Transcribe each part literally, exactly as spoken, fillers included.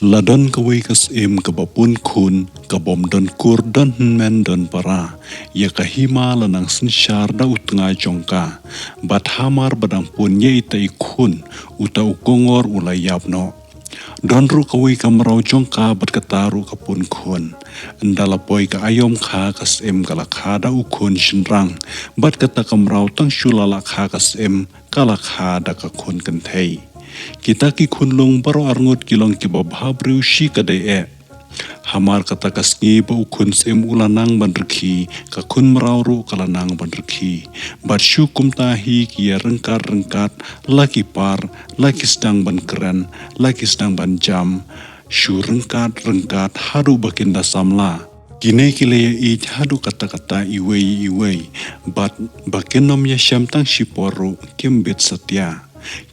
La don kawei ka syiem kaba pun khun, ka bym don kur don hynmen don para, ïa ka hima la nang synshar da u tnga jong ka, bad hamar ba dang pun ïa ita i khun, uta u kongor u la ïap noh. Don ruh kawei ka mraw jong ka bad kata ruh ka pun khun. Ynda la poi ka aïom kha ka syiem ka la kha da u khun shynrang, bad kata ka mraw tang shu la lah kha ka syiem ka la kha da ka khun kynthei. Kita ki khunlung baroh arngut ki long kiba bha briew shi kadei eh. Hamar kata ka sngi ba u khun syiem u la nang ban rkhie, ka khun mraw ruh ka la nang ban rkhie. Bad shu kumta hi ki ïa ryngkat ryngkat, la ki par, la ki sdang ban kren, la ki sdang ban jam. Shu ryngkat ryngkat haduh ba kin da samla. Kine ki la ïa ïeit haduh katta katta iwei ïa iwei. Bad ba kin ym ïa shem tang shipor ruh kim bit satia.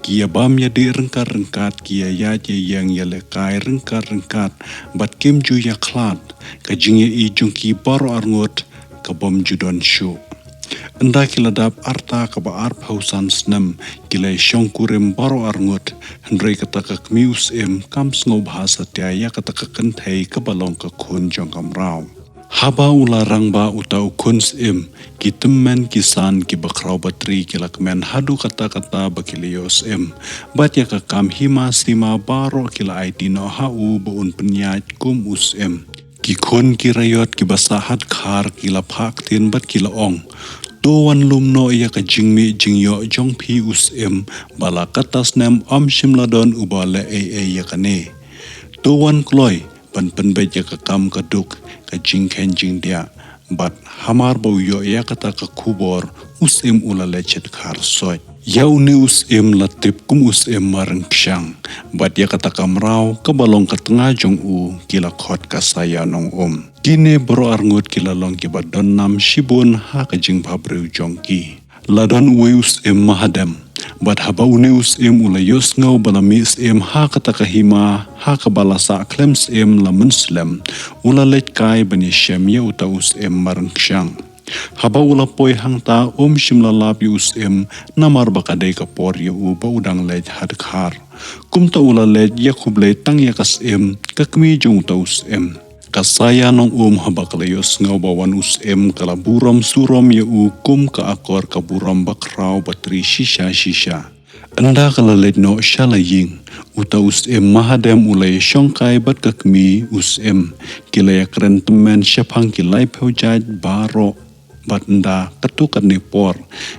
Ki ïa bam ïa dih ryngkat ryngkat, ki ïa ïaid ïa ïeng ïa lehkai ryngkat ryngkat, bad kim ju ïa khlad. Ka jingïa ïeit jong ki baroh arngut ka bym ju don shuh. Ynda ki la dap arta kaba arphew san snem, ki la ïa shongkurim baroh arngut, hynrei kata ka kmie u syiem kam sngewbha satia ïa kata ka kynthei kaba long ka khun jong ka mraw. Haba u la rangbah uta u khun syiem, ki tymmen ki san kiba khraw batri ki la kmen haduh katta katta ba ki la ïoh syiem. Bad ïa ka kam hima sima baroh ki la aiti noh ha u ba un pynïaid kum u syiem. Ki khun ki raiot kiba sah ha dkhar ki la phah ktien bad ki la ong, "To wan lum noh ïa ka jingmih jingïoh jong phi u syiem, ba la katta snem ym shym la don uba leh ei ei ïa kane. To wan kloi ban pynbeit ïa ka kam ka duk, ka jingkheiñ jingdiah, bad hamar ba u ïoh ïa kata ka khubor, u syiem u la leit sha dkhar soit." Ïa une u syiem la tip kum u syiem Maryngkshang, bad ïa kata ka mraw kaba long ka tnga jong u ki la khot ka Saya Nongum. Kine baroh arngut ki la long kiba don nam shibun ha ka jingbhabriew jong ki. La don uwei u syiem Mahadem. Bad haba une u syiem u la ïohsngew ba la mih syiem ha kata ka hima, ha kaba la sah khlem syiem la mynslem, u la leit kai ban ïashem ïa uta u syiem Maryngkshang. Haba u la poi hangta um shym la lap ïa u syiem, namar ba ka dei ka por ïa u ba u dang leit ha dkhar. Kumta u la leit ïakhublei tang ïa ka syiem, ka kmie jong uta u syiem. Ka Saya Nongum haba ka la ïohsngew ba wan u syiem ka la burom surom ïa u kum ka akor ka burom bakhraw batri shisha shisha. Ynda ka la leit noh sha la ïing, uta u syiem Mahadem u la ïashongkai bad ka kmie u syiem. Ki la ïakren tymmen shaphang ki laiphew jait baroh. Bad ynda katto katne por,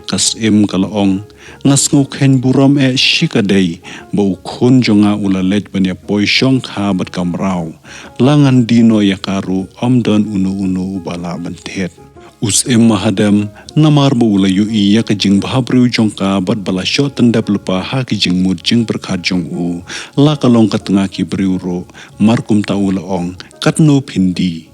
ka syiem ka la ong, "Nga sngew kheiñ burom eh shikatdei, ba u khun jong nga u la leit ban ïapoi shongkha bad ka mraw. La ngan die noh ïa ka ruh, ym don uno uno uba lah ban thied." U syiem Mahadem, namar ba u la ïohi ïa ka jingbhabriew jong ka bad ba la shoh tyndep lypa ha ki jingmut jingpyrkhat jong u, la ka long ka tnga ki briew ruh, mar kumta u la ong, "Katno phin die?"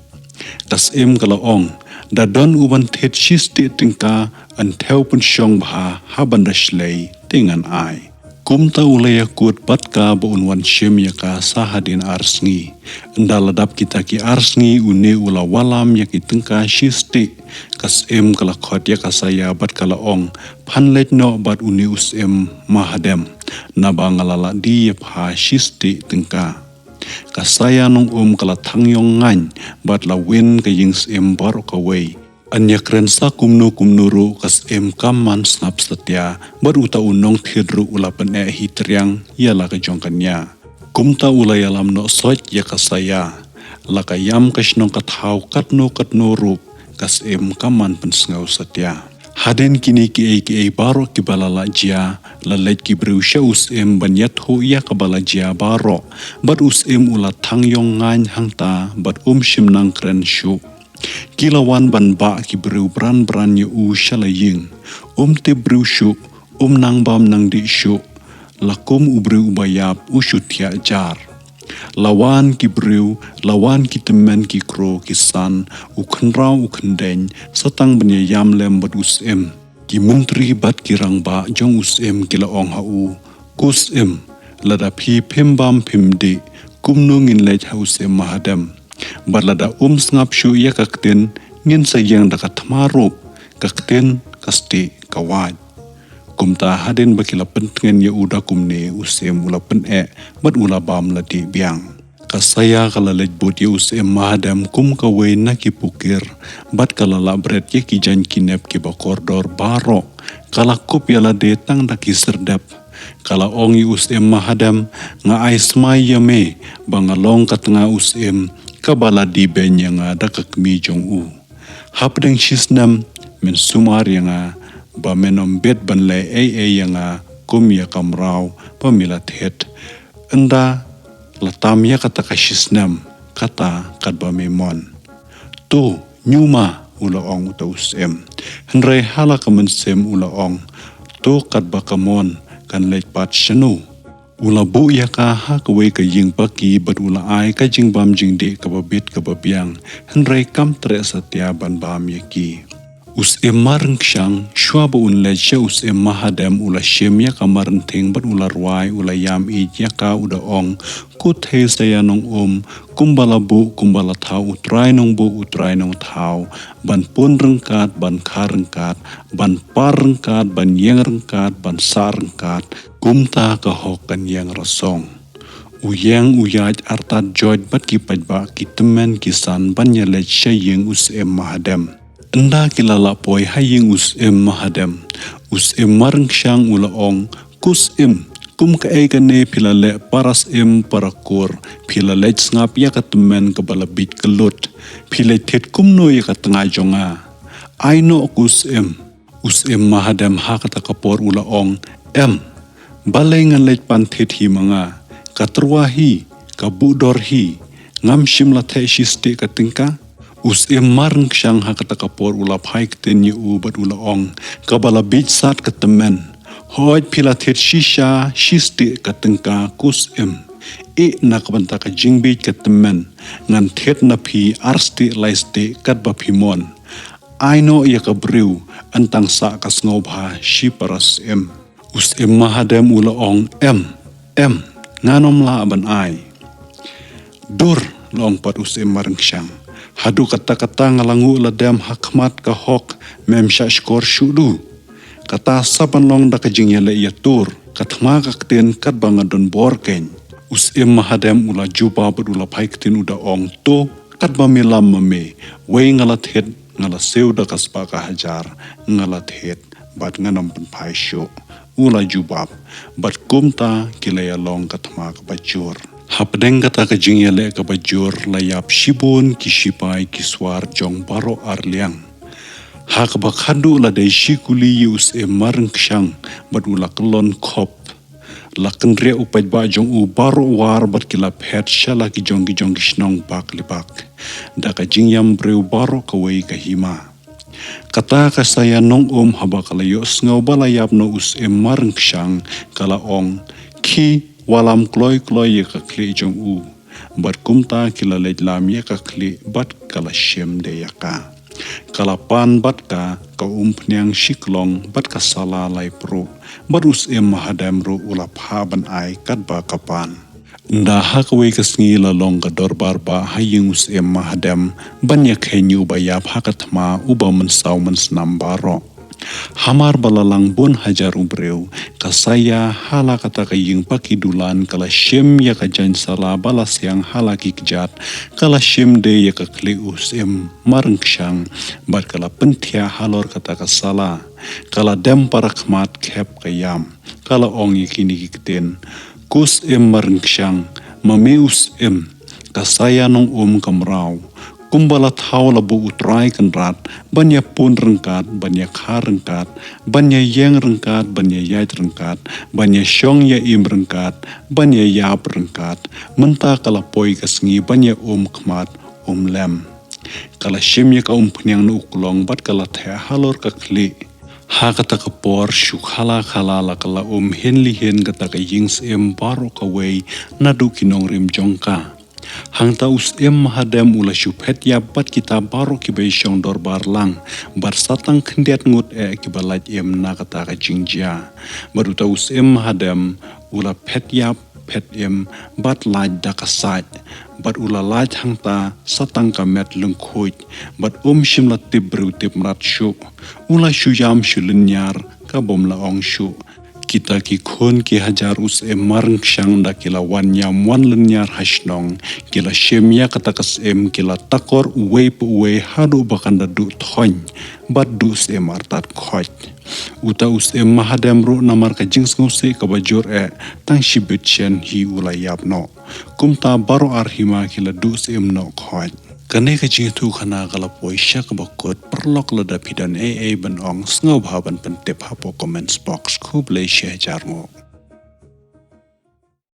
Ka syiem ka la ong, "Da don u ban thied shistieh tyngka, yn thew pynshong bha, ha ban da shlei te ngan ai." Kumta u la ïakut bad ka ba un wan shim ïa ka sa hadien ar sngi. Ynda la dap kita ki ar sngi une u la wallam ïa ki tyngka shistieh. Ka syiem ka la khot ïa ka Saya bad ka la ong, "Phan leit noh bad une u syiem Mahadem, naba nga la lah die ïa pha shistieh tyngka." Ka Saya Nongum ka la thang ïong ngaiñ bad la win ka ïing syiem baroh kawei. Yn ïakren sa kumno kumno ruh ka syiem kam man sngap satia, bad uta u nongthied ruh u la pyneh hi triang ïa la ka jong ka nia. Kumta u la ïalam noh soit ïa ka Saya. La ka ïam ka shnong ka thaw katno katno ruh, ka syiem kam man pynsngew satia. Hadien kine kiei kiei baroh kiba la lah jia, la leit ki briew sha u syiem ban ïathuh ïa kaba la jia baroh. Bad u syiem u la thang ïong ngaiñ hangta bad um shym nang kren shuh. Ki la wan ban bah ki briew bran bran ïa u sha la ïing. Um tip briew shuh, um nang bam nang dih shuh. La kum u briew uba ïap u shu thiah jar. La wan ki briew, la wan ki tymmen ki kro ki san, u khynraw u khyndein, sa tang ban ïa ïam lem bad u syiem. Ki myntri bad ki rangbah jong u syiem ki la ong ha u, "Ko syiem, lada phi phim bam phim dih, kumno ngin leit ha u syiem Mahadem? Bad lada um sngap shuh ïa ka ktien, ngin sa ïeng da ka thma ruh, ka ktien, ka stieh, ka wait." Kumta hadien ba ki la pyntngen ïa u da kumne, u syiem u la pyneh bad u la bam la dih biang. Ka Saya ka la leit bud ïa u Syiem Mahadem kum kawei na ki pukir, bad ka la lah bret ïa ki jaiñ ki nep kiba kordor baroh. Ka la kup ïa lade tang da ki syrdep. Ka la ong ïa u Syiem Mahadem, "Nga ai smai ïa me ba nga long ka tnga u syiem, kaba la die beiñ ïa nga da ka kmie jong u. Hapdeng shi snem, men sumar ïa nga ba men ym bit ban leh ei ei ïa nga kum ïa ka mraw ba me la thied. Ynda la tam ïa kata ka shi snem, kata katba me mon." "To, ñiuma," u la ong uta u syiem. Hynrei ha la ka mynsiem u la ong, "To katba ka mon, kan leit pat shano?" U la buh ïa ka ha kawei ka ïing paki bad u la ai ka jingbam jingdih kaba bit kaba biang, hynrei kam treh satia ban bam ïa ki. U Syiem Marryngkshang, shuwa ba un leit sha u Syiem Mahadem, u la shim ïa ka mar rynthing bad u la rwai, u la ïam ïeit ïa ka, u da ong, "Ko thei Saya Nongum, kumba la buh, kumba la thaw u Trai Nongbuh, u Trai Nongthaw, ban pun ryngkat, ban kha ryngkat, ban par ryngkat, ban ïeng ryngkat, ban sah ryngkat, kumta ka hok kan ïeng rasong." U ïeng u ïaid artat joit bad ki paidbah ki tymmen ki san ban ïaleit sha ïing u Syiem Mahadem. Ynda ki la lah poi ha ïing u Syiem Mahadem, u Syiem Marryngkshang u la ong, "Ko Syiem, kum kaei kane phi la leh, para syiem para kur, phi la leit sngap ïa ka tymmen kaba la biej kyllut, phi leit thied kumno ïa ka tnga jong nga? Ai noh ko Syiem." U Syiem Mahadem ha kata ka por u la ong, "Em, balei ngan leit pan thied hi ma nga? Ka tyrwa hi, ka buh dor hi, ngam shym la theh shistieh ka tyngka." U Syiem Marryngkshang ha kata ka por u la phai ktien ïa u bad u la ong, "Kaba la biej sat ka tymmen. Hooid phi la thied shisha shistieh ka tyngka ko Syiem. Ïeh na ka bynta ka jingbiej ka tymmen, ngan thied na phi ar stieh lai stieh katba phi mon. Ai noh ïa ka briew, yn tang sah ka sngewbha shi para syiem." U Syiem Mahadem u la ong, "Em, em, ngan ym lah ban ai." "Dur," la ong pat u Syiem Marryngkshang, "haduh katta katta nga la nguh la dem ha khmat ka hok, mem shah shkor shuh du. Kata sa ban long da ka jingïaleh ïatur, ka thma ka ktien katba nga don bor keiñ." U Syiem Mahadem u la jubab bad u la phai ktien u da ong, "To, katba me lam ma me, wei nga la thied, nga la siew da ka spah ka hajar, nga la thied, bad ngan ym pynphai shuh." U la jubab, bad kumta ki la ïalong ka thma kaba jur. Hapdeng kata ka jingïaleh kaba jur la ïap shibun ki shipai ki swar jong baroh ar liang. Ha kaba khadduh la dei shi kuli ïa u Syiem Marryngkshang bad u la kyllon khop. La kynriah u paidbah jong u baroh war bad ki la phet sha la ki jong ki jong ki shnong bak li bak. Da ka jingïam briew baroh kawei ka hima. Kata ka Saya Nongum haba ka la ïohsngew ba la ïap noh u Syiem Marryngkshang, ka la ong, "Khie wallam kloi kloi ïa ka khlieh jong u." Bad kumta ki la leit lam ïa ka khlieh bad ka la shim de ïa ka. Ka la pan bad ka, ka umphniang shi klong bad ka sala lai pruh, bad u Syiem Mahadem ruh u la phah ban ai katba ka pan. Ynda ha kawei ka sngi la long ka dorbar bah ha ïing u Syiem Mahadem, ban ïakheiñ ïa uba ïap ha ka thma, uba mynsaw mynsnam baroh. Hamar ba la lang bun hajar u briew, ka Saya ha la kata ka ïing paki dulan ka la shim ïa ka jaiñ sala ba la siang ha la ki kjat, ka la shim de ïa ka khlieh u Syiem Marryngkshang, bad ka la pynthiah halor kata ka sala. Ka la dem para khmat khep ka ïam. Ka la ong ïa kine ki ktien, "Ko Syiem Marryngkshang, ma me u Syiem, ka Saya Nongum ka mraw. Kumba la thaw la buh u Trai Kynrad, ban ïa pun ryngkat, ban ïa kha ryngkat, ban ïa ïeng ryngkat, ban ïa ïaid ryngkat, ban ïa shong ïa im ryngkat, ban ïa ïap ryngkat. Mynta ka la poi ka sngi ban ïa um khmat um lem." Ka la shim ïa ka umphniang na u klong bad ka la theh halor ka khlieh. Ha kata ka por shu khala khala la ka la um hin li hin kata ka ïing syiem baroh kawei naduh ki nongrim jong ka. Hangta u Syiem Mahadem u la shu phet ïap bad kita baroh kiba ïashong dorbar lang, bad sa tang khyndiat ngut eh kiba lait im na kata ka jingjia. Bad uta u Syiem Mahadem u la phet ïap, phet im, bad lait da ka sait, bad u la lait hangta sa tang ka met lyngkhuid, bad um shym la tip briew tip mrad shuh. U la shu ïam shu lynñiar, ka bym la ong shuh. Kita ki khun ki hajar u syiem marngshang da ki la wan ïam wan lynñiar ha shnong, ki la shim ïa kata ka syiem, ki la takor uwei pa uwei haduh ba kan da duh thoiñ bad duh syiem artat khoit. Uta u syiem mahadem ruh namar ka jingsngewsih kaba jur eh, tang shibit shen hi u la ïap noh. Kumta baroh ar hima ki la duh syiem noh khoit. Kane ka jingïathuhkhana ka la poi sha kaba kut, paralok lada phi don ei ei ban ong sngewbha ban pyntip hapoh comments box. Khublei shihajar nguh.